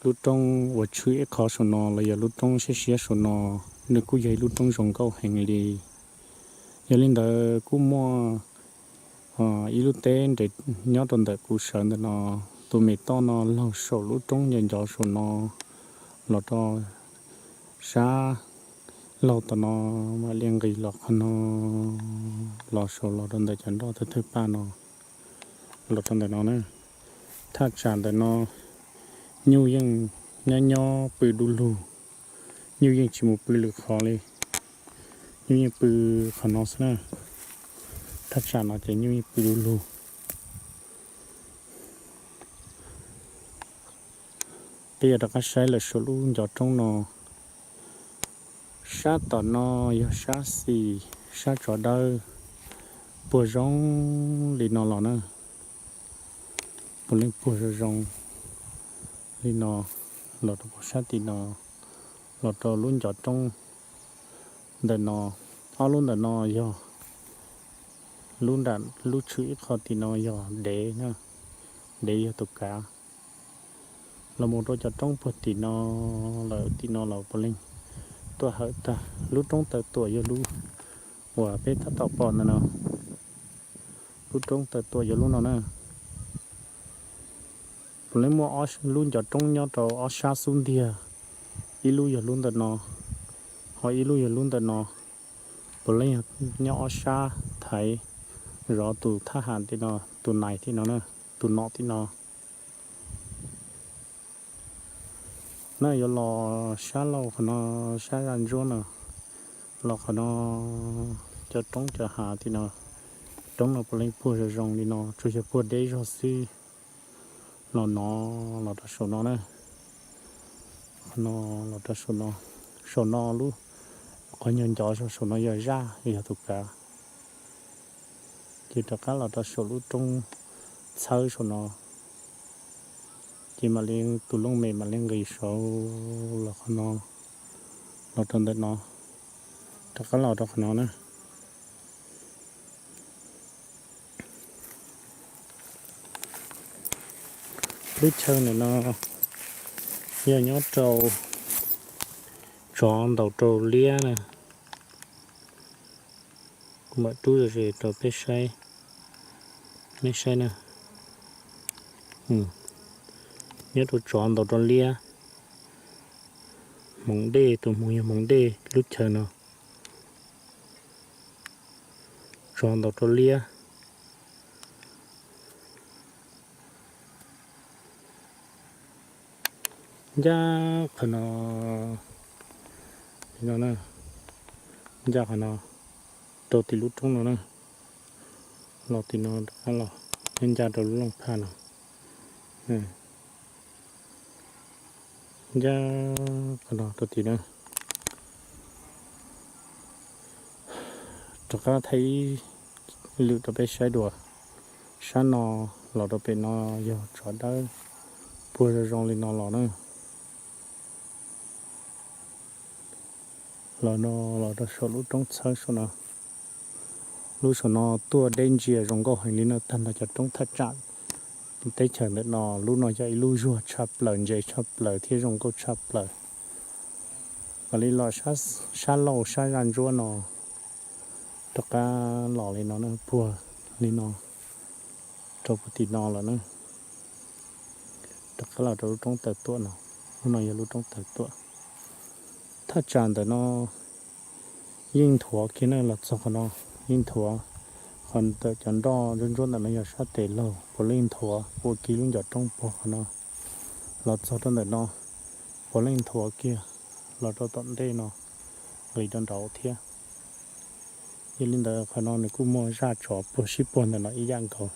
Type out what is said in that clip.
Lub roob uas tshwm ib qho saum no los yog lub roob siab siab saum no, nws kuj yog ib lub roob zoo nkauj heev li. Yog li ntawd kuj muaj ib lub teb nres nyob rau ntawm kuv sawv ntawm no, tus me toj no laug saum lub roob ncov ncov saum no los rau sab laug tom no, mam li nqis los qhov no, los saud los rau ntawm cov nroj thawj thawj paj no, los rau ntawm no na. Thaj tsam ntawm no nyuj yeej nyob nyob pw du lug, nyuj yeej tsis mus pw lwm qhov li, nyuj yeej pw qhov no xwb na. Thaj tsam no ces nyuj yeej pw du lug. Peb yuav rov qab saib lawm saum lub ncov roob no. Sab tom no yog sab xis, sab tsov dawb, puag zoo li no los na. Puav leej puag zoo zoo li no, los rau puag sab tim no, los rau lub ncov roob ntawm no. Ob lub ntawm no yog lub nram lub tshwm ib qho tim no yog dev na, dev yog tus kav. Los mus rau cov roob puag tim no lawm, tim no los puav leej tuaj hawm tag. Lub roob Taw Tuam yog lub uas peb tab tom pom ntawm no. Lub roob Taw Tuam yog lub no na. Puav leej muaj lub ncov roob nyob rau ob sab xub ntiag, ib lub yog lub ntawm no, ho ib lub yog lub ntawm no. Puav leej nyob ob sab thaiv zov tus thab ham tim no, tus nais tim no na, tus nom tim no. Na yuav los sab laug qhov no, sab zaj ntsuab no, los qhov no, cov roob cov hav tim no. Roob no puav leej puag zoo zoo li no, tsuas yog puag deb zog xwb. Los no, los rau saum no na, qhov no, los rau saum no. Saum no lub qhov ncov ncov zog saum no yog zaj, yog tus kav. Ces rov qab los rau saum lub roob txhawb saum no, ces mam li tus looj mem mam li nqis saud los qhov no, los rau ntawm no, rov qab los rau qhov no na. Lub chaw ntawm no yog nyob rau tsov ntaus rau liab na. Kuv mam rub ze rau peb saib, nej saib na. Nyob rau tsov ntaus rau liab, hmoov dej, tus hmoov yog hmoov dej lub chaw no. Tsov ntaus rau liab. Ncaj qhov no, no na, ncaj qhov no, rau tim lub roob no na, los tim no rov qab los, ncaj rau lub looj phaj no, ncaj qhov no rau tim na. Rov qab thaij ib lwm rau peb saib dua. Sab no los rau pem no yog tsov dawb, puag zoo zoo li no los na. Los no los rau saum lub roob txhawb saum no. Lub saum no tuaj deb ntsia zoo nkauj heev li na, tag nrho cov roob thaj tsam teb chaws ntawm no, lub no yog ib lub zuag tshaj plaws, ntse tshaj plaws thiab zoo nkauj tshaj plaws. Mam li los sab laug sab zaj ntsuab no, rov qab los li no na, puag li no rau puag tim no lawm na. Rov qab los rau lub roob Taw Tuam no, lub no yog lub roob Taw Tuam. Thaj tsam ntawm no yeej nthuav kiag na, los txog qhov no yeej nthuav. Qhov ntawm cov nroj ntsuab ntsuab ntawm no yog sab tes laug, puav leej nthuav ua kiag lub ncov roob puag qhov no. Los txog rau ntawm no puav leej nthuav kiag los rau tom ntej no, nqis rau nraud thiab. Yog li ntawd qhov no nws kuj muaj zaj tsov puag sib puag ntawm no ib yam nkaus.